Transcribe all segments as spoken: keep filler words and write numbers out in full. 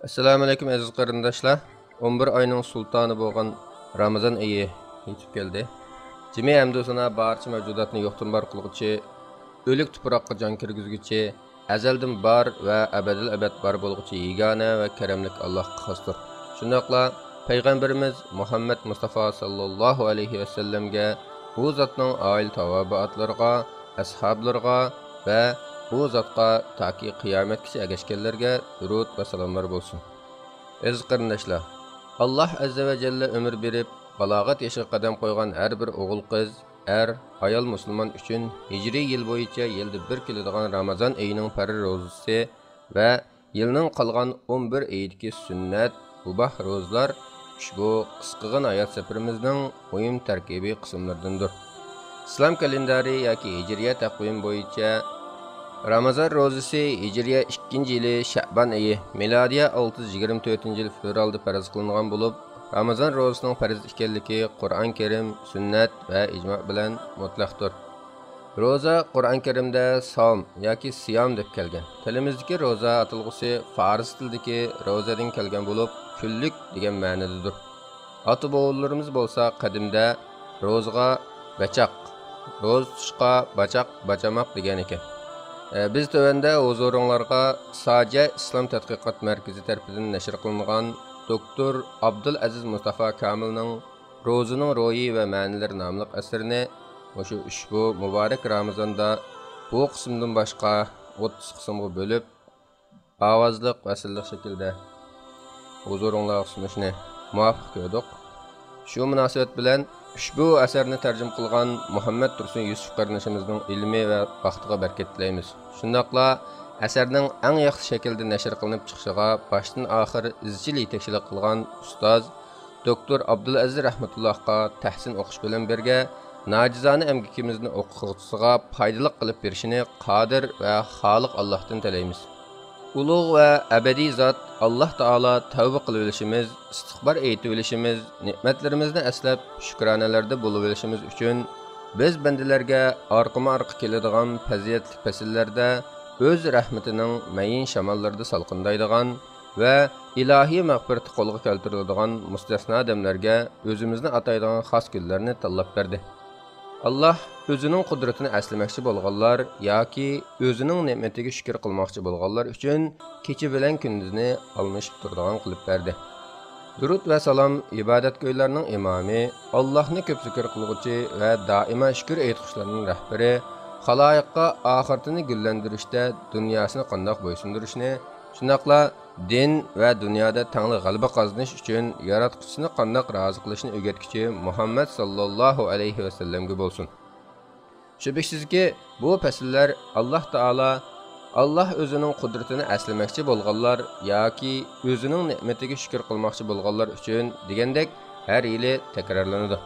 ئەسسالامۇئەلەيكۇم ئەزىز قېرىنداشلار. ئون بىر ئاينىڭ سۇلتانى بولغان رامىزان ئېيى يېتىپ كەلدى. جىمى ھەمدۇ سانا بارچە مەۋجۇداتنى يوقتىن بار قىلغۇچى، ئۆلۈك تۇپراققا جان كىرگۈزگۈچى، ئەزەلدىن بار ۋە ئەبەدىل ئەبەد بار بولغۇچى يېگانە ۋە كەرەملىك ئاللاھقا خاستۇر. شۇنداقلا پەيغەمبىرىمىز مۇھەممەد مۇستافا ساللاللاھۇ ئەلەيھى ۋەسەللەمگە، ئۇ زاتنىڭ ئائىلە تاۋابىئاتلىرىغا، ئەسھابلىرىغا ۋە ئۇ زاتقا تاكى قىيامەتكىچە ئەگەشكەنلەرگە دۇرۇت ۋە سالاملار بولسۇن. ئەزىز قېرىنداشلار، ئاللاھ ئەززە ۋە جەللە ئۆمۈر بېرىپ، بالاغەت يېشىغا قەدەم قويغان ھەر بىر ئوغۇل-قىز، ئەر، ئايال مۇسۇلمان ئۈچۈن ھىجرىي يىل بويىچە يىلدا بىر كېلىدىغان رامازان ئېيىنىڭ پەرز روزىسى ۋە يىلنىڭ قالغان ئون بىر ئېيىدىكى سۈننەت، مۇباھ روزىلار ئۇشبۇ قىسقىغىنە ھايات سەپىرىمىزنىڭ مۇھىم تەركىبىي قىسىملىرىدىندۇر. ئىسلام كالېندارى ياكى ھىجرىيە تەقۋىمى بويىچە رامازان روزىسى ھىجرىيە ئىككىنچى يىلى شەئبان ئېيى، مىلادىيە ئالتە يۈز يىگىرمە تۆتىنچى يىل فېۋرالدا پەرز قىلىنغان بولۇپ، رامازان روزىسىنىڭ پەرز ئىكەنلىكى قۇرئان كەرىم، سۈننەت ۋە ئىجما بىلەن مۇتلەقتۇر. روزا قۇرئان كەرىمدە ساۋم ياكى سىيام دەپ كەلگەن. تىلىمىزدىكى روزا ئاتالغۇسى فارس تىلىدىكى روزەدىن كەلگەن بولۇپ، كۈنلۈك دېگەن مەنىدىدۇر. ئاتا-بوۋىلىرىمىز بولسا قەدىمدە روزىغا بەچاق، روزا تۇتۇشقا باچاق، باچاماق دېگەن ئىكەن. ئە، بىز تۆۋەندە ھۇزۇرۇڭلارغا ساجە ئىسلام تەتقىقات مەركىزى تەرىپىدىن نەشر قىلىنغان دوكتور ئابدۇلئەزىز مۇستافا كامىلنىڭ روزىنىڭ روھى ۋە مەنىلىرى ناملىق ئەسىرىنى مۇشۇ ئۇشبۇ مۇبارەك رامىزاندا بۇ قىسىمدىن باشقا ئوتتۇز قىسىمغا بۆلۈپ، ئاۋازلىق ۋە سىنلىق شەكىلدە ھۇزۇرۇڭلارغا سۇنۇشنى مۇۋاپىق كۆردۇق. شۇ مۇناسىۋەت بىلەن ئۇشبۇ ئەسەرنى تەرجىمە قىلغان مۇھەممەد تۇرسۇن يۈسۈپ قېرىندىشىمىزنىڭ ئىلمى ۋە ۋاقتىغا بەرىكەت تىلەيمىز. شۇنداقلا ئەسەرنىڭ ئەڭ ياخشى شەكىلدە نەشر قىلىنىپ چىقىشىغا باشتىن ئاخىر ئىزچىل يېتەكچىلىك قىلغان ئۇستاز دوكتور ئابدۇلئەزىز رەھمەتۇللاھقا تەھسىن ئوقۇش بىلەن بىرگە ناجىزانە ئەمگىكىمىزنى ئوقۇغۇچىسىغا پايدىلىق قىلىپ بېرىشىنى قادىر ۋە خالىق ئاللاھتىن تىلەيمىز. ئۇلۇغ ۋە ئەبەدىي زات ئاللاھ تائالا تەۋبە قىلىۋېلىشىمىز، ئىستىغپار ئېيتىۋېلىشىمىز، نېمەتلىرىمىزنى ئەسلەپ شۈكرانىلەردە بولۇۋېلىشىمىز ئۈچۈن، بىز بەندىلەرگە ئارقىمۇ ئارقا كېلىدىغان پەزىلەتلىك پەسىللەردە ئۆز رەھمىتىنىڭ مەيىن شاماللىرىدا سالقىندايدىغان ۋە ئىلاھىي مەغپىرىتى قولغا كەلتۈرۈلىدىغان مۇستەسنا دەملەرگە ئۆزىمىزنى ئاتايدىغان خاس كۈنلەرنى تاللاپ بەردى. ئاللاھ ئۆزىنىڭ قۇدرىتىنى ئەسلىمەكچى بولغانلار ياكى ئۆزىنىڭ نېمىتىگە شۈكۈر قىلماقچى بولغانلار ئۈچۈن كېچە بىلەن كۈندۈزنى ئالمىشىپ تۇرىدىغان قىلىپ بەردى. دۇرۇت ۋە سالام ئىبادەتگويلارنىڭ ئىمامى، ئاللاھنى كۆپ زىكىر قىلغۇچى ۋە دائىما شۈكۈر ئېيتقۇچىلارنىڭ رەھبىرى، خالايىققا ئاخىرىتىنى گۈللەندۈرۈشتە دۇنياسىنى قانداق بويسۇندۇرۇشنى، شۇنداقلا دىن ۋە دۇنيادا تەڭلا غەلىبە قازىنىش ئۈچۈن ياراتقۇچىسىنى قانداق رازى قىلىشنى ئۆگەتكۈچى مۇھەممەد ساللاللاھۇ ئەلەيھى ۋەسەللەمگە بولسۇن. شۈبھىسىزكى، بۇ پەسىللەر ئاللاھ تائالا، ئاللاھ ئۆزىنىڭ قۇدرىتىنى ئەسلىمەكچى بولغانلار ياكى ئۆزىنىڭ نېمىتىگە شۈكۈر قىلماقچى بولغانلار ئۈچۈن دېگەندەك ھەر يىلى تەكرارلىنىدۇ.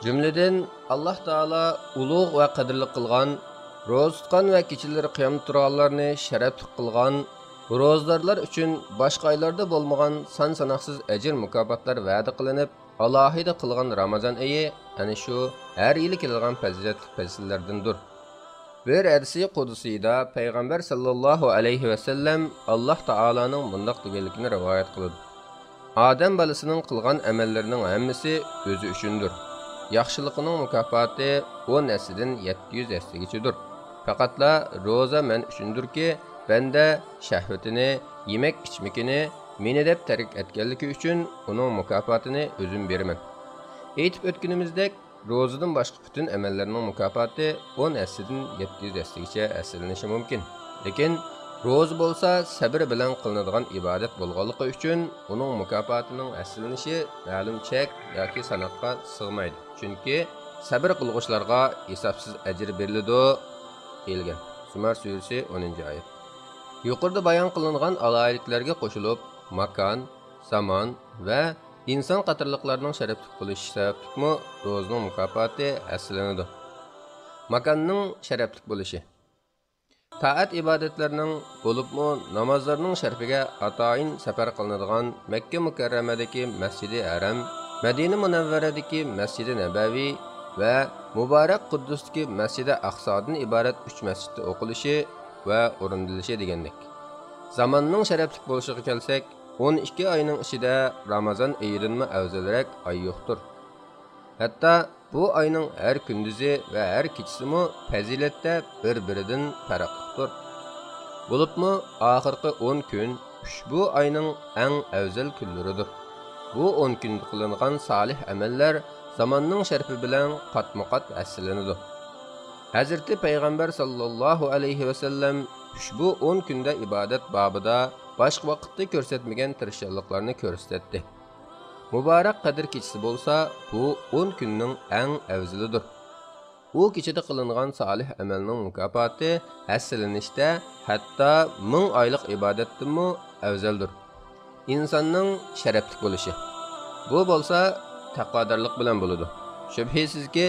جۈملىدىن، ئاللاھ تائالا ئۇلۇغ ۋە قەدىرلىك قىلغان، روزا تۇتقان ۋە كېچىلىرى قىيامدا تۇرغانلارنى شەرەپلىك قىلغان، روزىدارلار ئۈچۈن باشقا ئايلاردا بولمىغان سان-ساناقسىز ئەجىر-مۇكاپاتلار ۋەدە قىلىنىپ، ئالاھىدە قىلغان رامازان ئېيى ئەنە شۇ ھەر يىلى كېلىدىغان پەزىلەتلىك پەسىللەردىندۇر. بىر ھەدىسى قۇدسىيدا پەيغەمبەر ساللاللاھۇ ئەلەيھى ۋەسەللەم ئاللاھ تائالانىڭ مۇنداق دېگەنلىكىنى رىۋايەت قىلىدۇ: ئادەم بالىسىنىڭ قىلغان ئەمەللىرىنىڭ ھەممىسى ئۆزى ئۈچۈندۇر. ياخشىلىقىنىڭ مۇكاپاتى ئون ھەسسىدىن يەتتە يۈز ھەسسىگىچىدۇر. پەقەتلا روزا مەن ئۈچۈندۇركى، بەندە شەھۋىتىنى، يېمەك-ئىچمىكىنى مېنى دەپ تەرك ئەتكەنلىكى ئۈچۈن ئۇنىڭ مۇكاپاتىنى ئۆزۈم بېرىمەن. ئېيتىپ ئۆتكىنىمىزدەك، روزىدىن باشقا پۈتۈن ئەمەللەرنىڭ مۇكاپاتى ئون ھەسسىدىن يەتتە يۈز ھەسسىگىچە ھەسسىلىنىشى مۇمكىن. لېكىن روزا بولسا سەبرى بىلەن قىلىنىدىغان ئىبادەت بولغانلىقى ئۈچۈن، ئۇنىڭ مۇكاپاتىنىڭ ھەسسىلىنىشى مەلۇم چەك ياكى ساناققا سىغمايدۇ. چۈنكى سەبرى قىلغۇچىلارغا ھېسابسىز ئەجىر بېرىلىدۇ، دېيىلگەن. زۇمەر سۈرىسى، ئونىنچى ئايەت. يۇقىرىدا بايان قىلىنغان ئالاھىدىلىكلەرگە قوشۇلۇپ، ماكان، زامان ۋە ئىنسان قاتارلىقلارنىڭ شەرەپلىك بولۇشى سەۋەبلىكمۇ روزىنىڭ مۇكاپاتى ھەسسىلىنىدۇ. ماكاننىڭ شەرەپلىك بولۇشى. تائەت-ئىبادەتلەرنىڭ، بولۇپمۇ نامازلارنىڭ شەرىپىگە ئاتايىن سەپەر قىلىنىدىغان مەككە مۇكەررەمەدىكى مەسجىدى ھەرەم، مەدىنە مۇنەۋۋەرەدىكى مەسجىدى نەبەۋى ۋە مۇبارەك قۇددۇستىكى مەسجىدى ئەقسادىن ئىبارەت ئۈچ مەسچىتتە ئوقۇلۇشى ۋە ئورۇندىلىشى دېگەندەك. زاماننىڭ شەرەپلىك بولۇشىغا كەلسەك، ئون ئىككى ئاينىڭ ئىچىدە رامازان ئېيىدىنمۇ ئەۋزەلرەك ئاي يوقتۇر. ھەتتا بۇ ئاينىڭ ھەر كۈندۈزى ۋە ھەر كېچىسىمۇ پەزىلەتتە بىر-بىرىدىن پەرقلىقتۇر. بولۇپمۇ ئاخىرقى ئون كۈن ئۇشبۇ ئاينىڭ ئەڭ ئەۋزەل كۈنلىرىدۇر. بۇ ئون كۈندە قىلىنغان سالىھ ئەمەللەر زاماننىڭ شەرىپى بىلەن قاتمۇ قات ھەسسىلىنىدۇ. ھەزرىتى پەيغەمبەر ساللاللاھۇ ئەلەيھى ۋەسەللەم ئۇشبۇ ئون كۈندە ئىبادەت بابىدا باشقا ۋاقىتتا كۆرسەتمىگەن تىرىشچانلىقلارنى كۆرسەتتى. مۇبارەك قەدىر كېچىسى بولسا بۇ ئون كۈننىڭ ئەڭ ئەۋزىلىدۇر. ئۇ كېچىدە قىلىنغان سالىھ ئەمەلنىڭ مۇكاپاتى ھەسسىلىنىشتە ھەتتا مىڭ ئايلىق ئىبادەتتىنمۇ ئەۋزەلدۇر. ئىنساننىڭ شەرەپلىك بولۇشى. بۇ بولسا تەقۋادارلىق بىلەن بولىدۇ. شۈبھىسىزكى،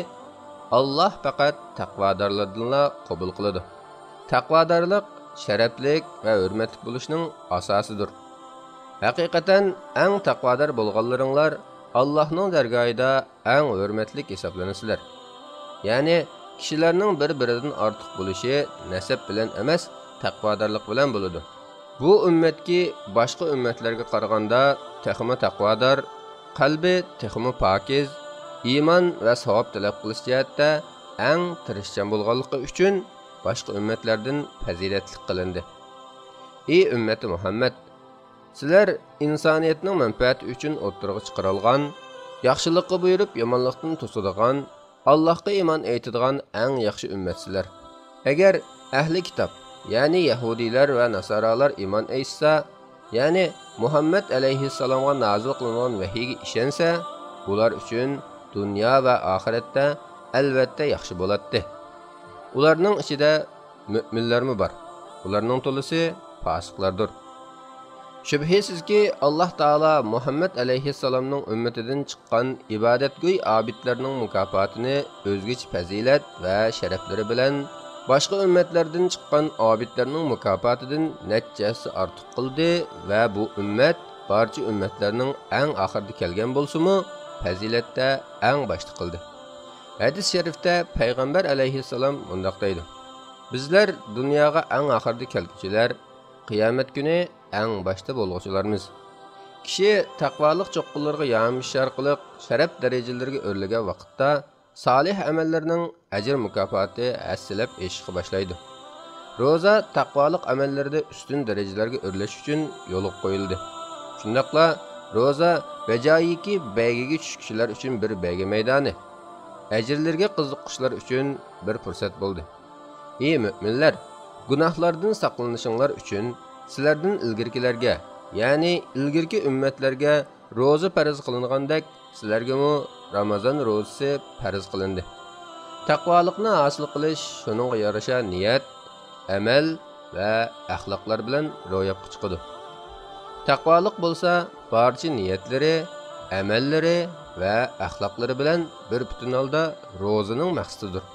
ئاللاھ پەقەت تەقۋادارلاردىنلا قوبۇل قىلىدۇ. تەقۋادارلىق شەرەپلىك ۋە ھۆرمەتلىك بولۇشنىڭ ئاساسىدۇر. ھەقىقەتەن ئەڭ تەقۋادار بولغانلىرىڭلار ئاللاھنىڭ دەرگاھىدا ئەڭ ھۆرمەتلىك ھېسابلىنىسىلەر. يەنى كىشىلەرنىڭ بىر-بىرىدىن ئارتۇق بولۇشى نەسەب بىلەن ئەمەس، تەقۋادارلىق بىلەن بولىدۇ. بۇ ئۈممەتكى باشقا ئۈممەتلەرگە قارىغاندا تېخىمۇ تەقۋادار، قەلبى تېخىمۇ پاكىز، ئىمان ۋە ساۋاب تەلەپ قىلىش جەھەتتە ئەڭ تىرىشچان بولغانلىقى ئۈچۈن باشقا ئۈممەتلەردىن پەزىلەتلىك قىلىندى. ئى ئۈممىتى مۇھەممەد! سىلەر ئىنسانىيەتنىڭ مەنپەئەتى ئۈچۈن ئوتتۇرىغا چىقىرىلغان، ياخشىلىققا بۇيرۇپ، يامانلىقتىن توسىدىغان، ئاللاھقا ئىمان ئېيتىدىغان ئەڭ ياخشى ئۈممەتسىلەر. ئەگەر ئەھلى كىتاب، يەنى يەھۇدىيلار ۋە ناسارالار ئىمان ئېيتسا، يەنى مۇھەممەد ئەلەيھىسسالامغا نازىل قىلىنغان ۋەھىيگە ئىشەنسە، ئۇلار ئۈچۈن دۇنيا ۋە ئاخىرەتتە ئەلۋەتتە ياخشى بولاتتى. ئۇلارنىڭ ئىچىدە مۆمىنلەرمۇ بار. ئۇلارنىڭ تولىسى پاسىقلاردۇر. شۈبھىسىزكى، ئاللاھ تائالا مۇھەممەد ئەلەيھىسسالامنىڭ ئۈممىتىدىن چىققان ئىبادەتگوي ئابىدلەرنىڭ مۇكاپاتىنى ئۆزگىچە پەزىلەت ۋە شەرەپلىرى بىلەن باشقا ئۈممەتلەردىن چىققان ئابىدلەرنىڭ مۇكاپاتىدىن نەچچە ھەسسە ئارتۇق قىلدى ۋە بۇ ئۈممەت بارچە ئۈممەتلەرنىڭ ئەڭ ئاخىرىدا كەلگەن بولسىمۇ، پەزىلەتتە ئەڭ باشتا قىلدى. ھەدىس شەرىفتە پەيغەمبەر ئەلەيھىسسالام مۇنداق دەيدۇ: بىزلەر دۇنياغا ئەڭ ئاخىرىدا كەلگۈچىلەر، قىيامەت كۈنى ئەڭ باشتا بولغۇچىلارمىز. كىشى تەقۋالىق چوققىلىرىغا يامىشىش ئارقىلىق شەرەپ دەرىجىلىرىگە ئۆرلىگەن ۋاقىتتا، سالىھ ئەمەللىرىنىڭ ئەجىر مۇكاپاتى ھەسسىلەپ ئېشىشقا باشلايدۇ. روزا تەقۋالىق ئەمەللىرىدە ئۈستۈن دەرىجىلەرگە ئۆرلەش ئۈچۈن يولغا قويۇلدى. شۇنداقلا روزا بەجايىكى بەيگىگە چۈشكۈچىلەر ئۈچۈن بىر بەيگە مەيدانى، ئەجىرلىرىگە قىزىققۇچىلار ئۈچۈن بىر پۇرسەت بولدى. ئى مۆمىنلەر، گۇناھلاردىن ساقلىنىشىڭلار ئۈچۈن سىلەردىن ئىلگىرىكىلەرگە، يەنى ئىلگىرىكى ئۈممەتلەرگە روزا پەرز قىلىنغاندەك، سىلەرگىمۇ رامازان روزىسى پەرز قىلىندى. تەقۋالىقنى ھاسىل قىلىش شۇنىڭغا يارىشا نىيەت، ئەمەل ۋە ئەخلاقلار بىلەن روياپقا چىقىدۇ. تەقۋالىق بولسا بارچە نىيەتلىرى، ئەمەللىرى ۋە ئەخلاقلىرى بىلەن بىر پۈتۈن ھالدا روزىنىڭ مەقسىتىدۇر.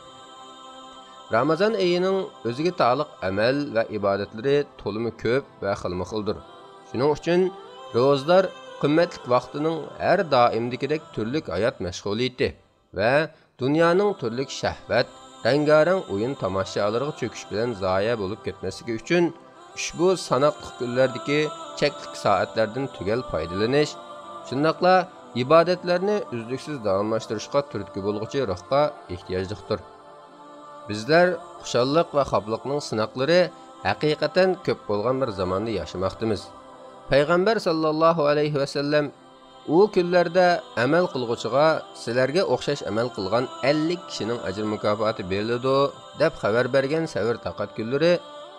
رامازان ئېيىنىڭ ئۆزىگە تالىق ئەمەل ۋە ئىبادەتلىرى تولىمۇ كۆپ ۋە خىلمۇ خىلدۇر. شۇنىڭ ئۈچۈن روزىدار قىممەتلىك ۋاقتىنىڭ ھەر دائىمدىكىدەك تۈرلۈك ھايات مەشغۇلىيىتى ۋە دۇنيانىڭ تۈرلۈك شەھۋەت، رەڭگارەڭ ئويۇن تاماشالىرىغا چۆكۈش بىلەن زايە بولۇپ كەتمەسلىكى ئۈچۈن، ئۇشبۇ ساناقلىق كۈنلەردىكى چەكلىك سائەتلەردىن تۈگەل پايدىلىنىش، شۇنداقلا ئىبادەتلەرنى ئۈزلۈكسىز داۋاملاشتۇرۇشقا تۈرتكە بولغۇچى روھقا ئېھتىياجلىقتۇر. بىزلەر خۇشاللىق ۋە خاپىلىقنىڭ سىناقلىرى ھەقىقەتەن كۆپ بولغان بىر زاماندا ياشىماقتىمىز. پەيغەمبەر ساللاللاھۇ ئەلەيھى ۋەسەللەم ئۇ كۈنلەردە ئەمەل قىلغۇچىغا سىلەرگە ئوخشاش ئەمەل قىلغان ئەللىك كىشىنىڭ ئەجىر مۇكاپاتى بېرىلىدۇ، دەپ خەۋەر بەرگەن سەۋر تاقەت كۈنلىرى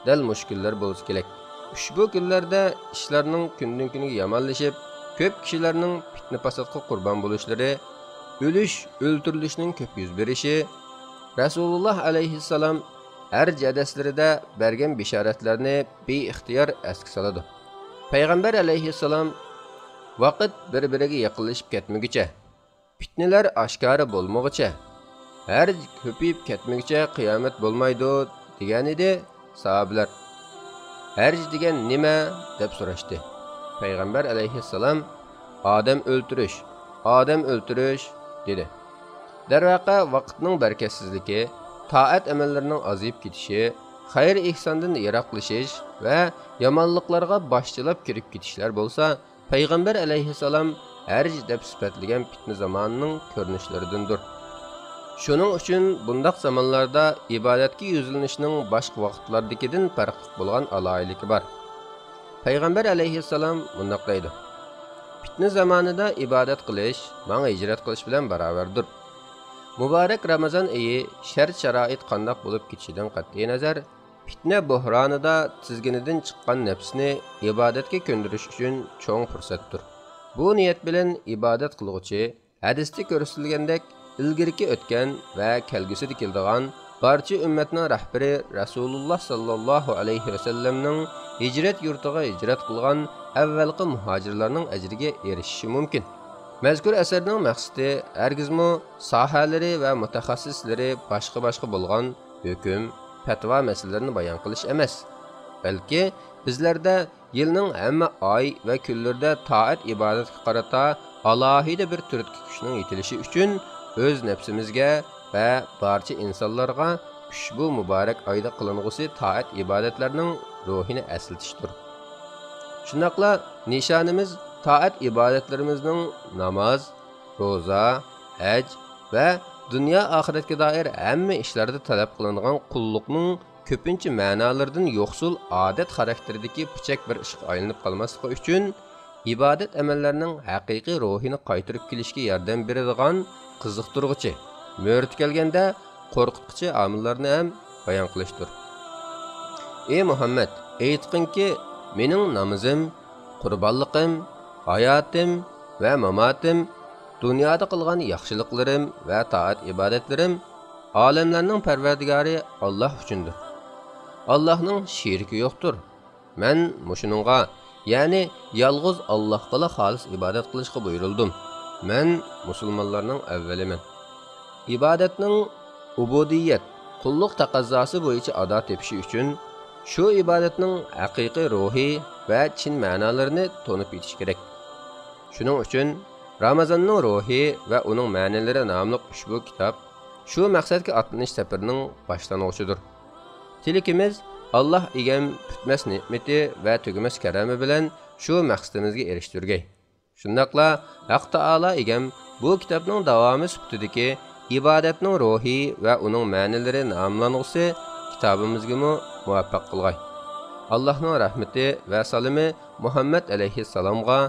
دەل مۇشۇ كۈنلەر بولسا كېرەك. ئۇشبۇ كۈنلەردە ئىشلارنىڭ كۈندىن-كۈنگە يامانلىشىپ، كۆپ كىشىلەرنىڭ پىتنە-پاساتقا قۇربان بولۇشلىرى، ئۆلۈش، ئۆلتۈرۈلۈشنىڭ كۆپ يۈز بېرىشى، رەسۇلۇللاھ ئەلەيھىسسالام ھەر جەدەسلىرىدە بەرگەن بېشارەتلەرنى بىئىختىيار ئەسكە سالىدۇ. پەيغەمبەر ئەلەيھىسسالام، ۋاقىت بىر-بىرىگە يېقىنلىشىپ كەتمىگۈچە، پىتنىلەر ئاشكارا بولمىغۇچە، ھەرج كۆپىيىپ كەتمىگۈچە قىيامەت بولمايدۇ، دېگەنىدى. ساھابىلەر، ھەرج دېگەن نېمە؟ دەپ سوراشتى. پەيغەمبەر ئەلەيھىسسالام، ئادەم ئۆلتۈرۈش، ئادەم ئۆلتۈرۈش، دېدى. دەرۋەقە، ۋاقىتنىڭ بەرىكەتسىزلىكى، تائەت ئەمەللىرىنىڭ ئازىيىپ كېتىشى، خەير-ئېھساندىن يىراقلىشىش ۋە يامانلىقلارغا باشچىلاپ كىرىپ كېتىشلەر بولسا پەيغەمبەر ئەلەيھىسسالام ھەرج دەپ سۈپەتلىگەن پىتنە زامانىنىڭ كۆرۈنۈشلىرىدىندۇر. شۇنىڭ ئۈچۈن بۇنداق زامانلاردا ئىبادەتكە يۈزلىنىشنىڭ باشقا ۋاقىتلاردىكىدىن پەرقلىق بولغان ئالاھىدىلىكى بار. پەيغەمبەر ئەلەيھىسسالام مۇنداق دەيدۇ: پىتنە زامانىدا ئىبادەت قىلىش ماڭا ھىجرەت قىلىش بىلەن باراۋەردۇر. مۇبارەك رامازان ئېيى شەرت-شارائىت قانداق بولۇپ كېتىشىدىن قەتئىينەزەر، پىتنە بوھرانىدا تىزگىنىدىن چىققان نەپسنى ئىبادەتكە كۆندۈرۈش ئۈچۈن چوڭ پۇرسەتتۇر. بۇ نىيەت بىلەن ئىبادەت قىلغۇچى، ھەدىستە كۆرسىتىلگەندەك، ئىلگىرىكى ئۆتكەن ۋە كەلگۈسىدە كېلىدىغان بارچە ئۈممەتنىڭ رەھبىرى رەسۇلۇللا ساللاللاھۇ ئەلەيھى ۋەسەللەمنىڭ ھىجرەت يۇرتىغا ھىجرەت قىلغان ئەۋۋەلقى مۇھاجىرلارنىڭ ئەجرىگە ئېرىشىشى مۇمكىن. مەزكۇر ئەسەرنىڭ مەقسىتى ھەرگىزمۇ ساھەلىرى ۋە مۇتەخەسسىسلىرى باشقا-باشقا بولغان ھۆكۈم، پەتىۋا مەسىلىلىرىنى بايان قىلىش ئەمەس، بەلكى بىزلەردە يىلنىڭ ھەممە ئاي ۋە كۈنلىرىدە تائەت-ئىبادەتكە قارىتا ئالاھىدە بىر تۈرتكە كۈچنىڭ يېتىلىشى ئۈچۈن ئۆز نەپسىمىزگە ۋە بارچە ئىنسانلارغا ئۇشبۇ مۇبارەك ئايدا قىلىنغۇسى تائەت-ئىبادەتلەرنىڭ روھىنى ئەسلىتىشتۇر. شۇنداقلا نىشانىمىز تائەت-ئىبادەتلىرىمىزنىڭ ناماز، روزا، ھەج ۋە دۇنيا ئاخىرەتكە دائىر ھەممە ئىشلاردا تەلەپ قىلىنغان قۇللۇقنىڭ كۆپىنچە مەنالىرىدىن يوقسۇل ئادەت خاراكتېرىدىكى پۇچەك بىر ئىشقا ئايلىنىپ قالماسلىقى ئۈچۈن، ئىبادەت ئەمەللەرنىڭ ھەقىقىي روھىنى قايتۇرۇپ كېلىشكە ياردەم بېرىدىغان قىزىقتۇرغۇچى، مۆرىتى كەلگەندە قورقۇتقۇچى ئامىللارنى ھەم بايان قىلىشتۇر. ئى مۇھەممەد، ئېيتقىنكى، مېنىڭ نامىزىم، قۇربانلىقىم، ھاياتىم ۋە ماماتىم، دۇنيادا قىلغان ياخشىلىقلىرىم ۋە تائەت-ئىبادەتلىرىم ئالەملەرنىڭ پەرۋەردىگارى ئاللاھ ئۈچۈندۇر. ئاللاھنىڭ شېرىكى يوقتۇر. مەن مۇشۇنىڭغا، يەنى يالغۇز ئاللاھقىلا خالىس ئىبادەت قىلىشقا بۇيرۇلدۇم. مەن مۇسۇلمانلارنىڭ ئەۋۋىلىمەن. ئىبادەتنىڭ ئۇبۇدىيەت، قۇللۇق تەقەززاسى بويىچە ئادا تېپىشى ئۈچۈن، شۇ ئىبادەتنىڭ ھەقىقىي روھى ۋە چىن مەنالىرىنى تونۇپ يېتىش كېرەك. شۇنىڭ ئۈچۈن رامازاننىڭ روھى ۋە ئۇنىڭ مەنىلىرى ناملىق ئۇشبۇ كىتاب شۇ مەقسەتكە ئاتلىنىش سەپىرىنىڭ باشلانغۇچىدۇر. تىلىكىمىز، ئاللاھ ئىگەم پۈتمەس نېمىتى ۋە تۈگىمەس كەرەمى بىلەن شۇ مەقسىتىمىزگە ئېرىشتۈرگەي. شۇنداقلا ھەق تائالا ئىگەم بۇ كىتابنىڭ داۋامى سۈپىتىدىكى ئىبادەتنىڭ روھى ۋە ئۇنىڭ مەنىلىرى ناملانغۇسى كىتابىمىزگىمۇ مۇۋەپپەق قىلغاي. ئاللاھنىڭ رەھمىتى ۋە سالىمى مۇھەممەد ئەلەيھىسسالامغا،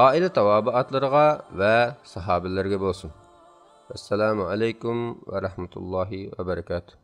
ئائىلە تاۋابىئاتلىرىغا ۋە ساھابىلىرىگە بولسۇن. ۋەسسالامۇ ئەلەيكۇم ۋە رەھمەتۇللاھى ۋە بەرىكاتۇھ.